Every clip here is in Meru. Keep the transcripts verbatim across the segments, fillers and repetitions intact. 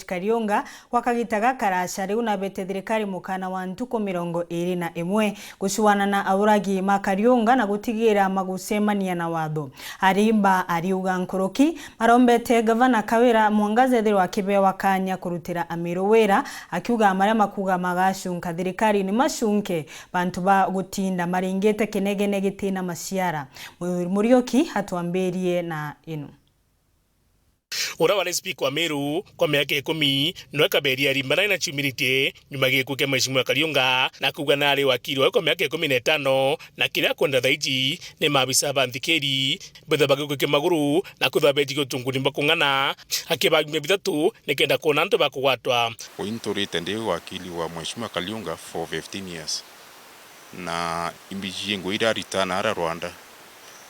Kariunga gwa kagita gakaraca riu nabete thirikari mukana wa ntuku mirongo iri na imwe gucuana na auragi ma Kariunga na gutigira magucemania na watho. Arimba ariuga nkuruki marombete Gavana Kawira Mwangaza ethirwa akibewa kanya kurutira Amiru wira, akiuga maria makuga magacunka thirikari ni macunke bantu ba gutinda maringite kinegene gitina maciara. Mu-, Muriuki atwambirie na inu. Uria wari spika wa Meru kwa miaka ikumi, niwe Kaberia Arimba naina ciumiritie nyuma gikuo kia Mheshimiwa Kariunga, na kuuga nari wakiri wawe kwa miaka ikumi na itano, na kiria akwenda thaiji ni maabisa ba nthikiri bethwa bagikukia maguru na kwithwa beetigwe utunguni bwa kung'ana, akibaa biumia bithatu nikenda kwona antu bakugwatwa. Ui nturite ndi wakili wa Mheshimiwa Kariunga for fifteen years. Na imbiji ngui iria arita na ara Rwanda.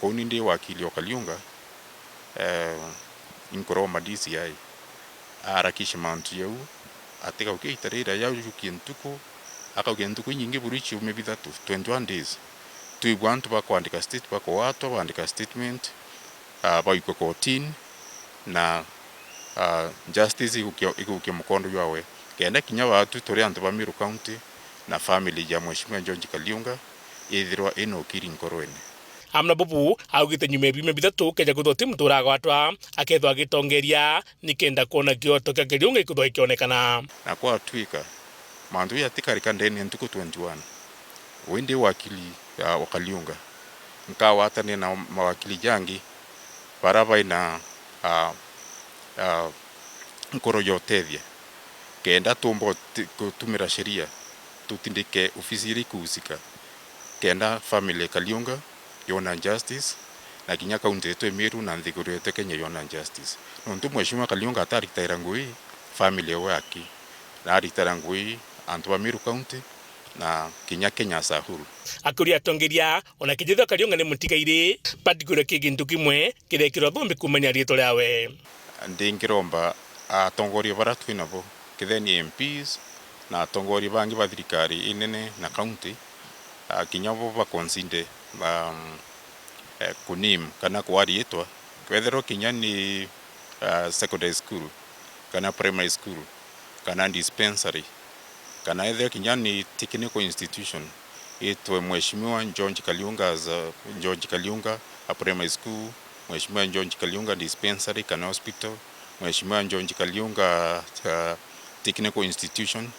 Kou ni ndi wakili o Kariunga, eh, inkuromba D C I aharakishe mantu jau, atigaukia ita riria yaujukie ntuku, akaukia ntuku inyingi buru icio mibithatu, twenty-one days. Twibua antu bakwandika state-, bakugwatwa, baandika statement, ah, baikwe kotini, na, ah, justice igukia, igukia mukondo jwawe. Kenda kinya baatu turi antu ba Meru County na family ya Mheshimiwa George Kariunga ithirwa ina ukiri nkorwene. Amna bubu augite nyuma ya biumia bithatu keja kwithwa ti muntu uragwatwa, akethwa agitongeria nikenda kwona kioto kia Kariunga ikithwa ikionekana. Na kwatwika mantu jatikarika ndene ya ntuku twenty-one, wi ndi wakili ya wa Kariunga, nkagwatania na mawakili jangi bara baina, ah, ah, nkoro ya utethia, kenda tumba uti-, gutumira sheria, tutindike ofisi iria ikuhusika, kenda family ya Kariunga yona justice, na kinya kaunti yetu ya Meru na nthiguru yetu ya Kenya yona justice. Nontu Mheshimiwa Kariunga ataritaira ngui, family yawe aki, na aritara ngui antu ba Meru County, na kinya Kenya as a whole. Akiuria atongeria, ona kijithwa Kariunga ni mutigairi, batigwirwe ki gintu kimwe kirekirwa thumbi kumania riitwa riawe. Ndingiromba atongoria bara twi nabo, kethira ni M Ps na atongoria bangi ba thirikari inene na county, ah, kinya bo ba consider, um, eh, kunim kana kwa riitwa, kwethirwa kinya ni, ah, secondary school, kana primary school, kana dispensary, kana ethirwa kinya ni technical institution, itwe Mheshimiwa George Kariunga as a, George Kariunga a primary school, Mheshimiwa George Kariunga dispensary kana hospital, Mheshimiwa George Kariunga, uh, technical institution,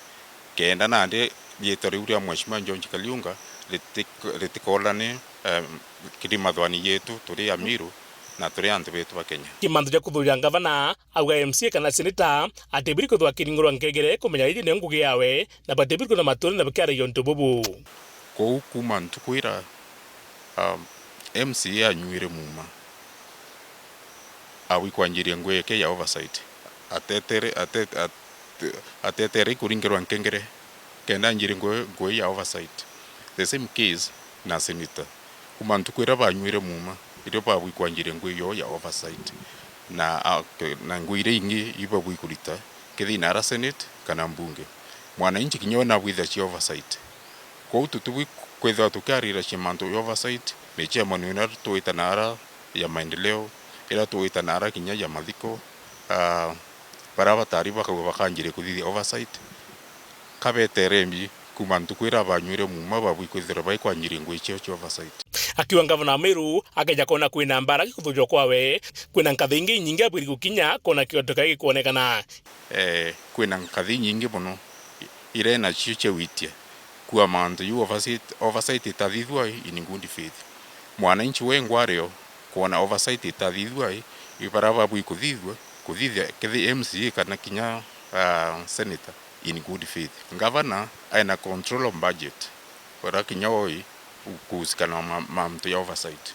kenda nandi riitwa riu ria Mheshimiwa George Kariunga ritik-, ritikorane, um, kiri mathwani yetu turi Amiru na turi antu betu ba Kenya. Kimantu ja kuthuurira ngavana, auga M C A kana seneta atibiri kwithwa akiringirwa nkengere kumenya iji niyo ngugi yawe, na batibiri kwithwa matuurene bakiaragia untu bubu. Kou kuuma ntuku ira, um, M C A anyuire muuma, abui kwanjiria ngui yake ya oversight. Atetere, ate-, at-, atetere kuringirwa nkengere, kenda anjire ngui, ngui ya oversight. The same case na senator. Kuuma ntuku iria banyuire muuma, irio babui kwanjiria ngui yoo ya oversight. Na, a, ke-, na ngui iria ingi ibabui kurita, kethira ina ara senate kana mbunge. Mwananchi kinya we nabwitha cia oversight. Kwou tutibui kwithirwa tukiarira cia mantu ya oversight, ni chairman wina twita na ara ya maendeleo, ira twita na ara kinya ya mathiko, ah, bara batari bakauga bakanjiria kuthithia oversight. Kabetere mbi, kuuma ntuku ira banyuire muuma babui kwithirwa bai kwanjiria ngui ciao cia oversight. Akiuga ngavana wa Meru akeja kwona kwina mbara gikuthujwa kwawe, kwina nkathi ingi inyingi abwiri gukinya kwona kioto kia gikwonekana. Eh, kwina nkathi inyingi mono ira nacio cia witia. Kua mantu ju oversight, oversight itathithua in good faith. Mwananchi wengwa ario kwona oversight itathithua, ibara babui kuthithua, kuthithia kethi M C A kana kinya, ah, senator in good faith. Ngavana aina control of budget, ura kinya oi kuhusikana na ma-, mantu ya oversight.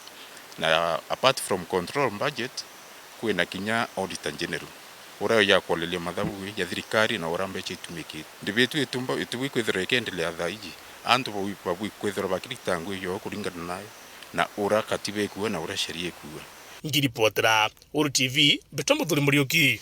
Na apart from control of budget, kwina kinya Auditor General, uria uja kuoreria mathabu ya thirikari na uria mbeca itumikite. Ndibitu itumba, itubui kwithirwa ikiendelea thaa iji. Antu babui, babui kwithirwa bakirita ngui yoo kuringana nayo, na uria katiba ikuuga na uria sheria ikuuga. Ngiripotera Uru T V, mbitwa Muthuri Muriuki.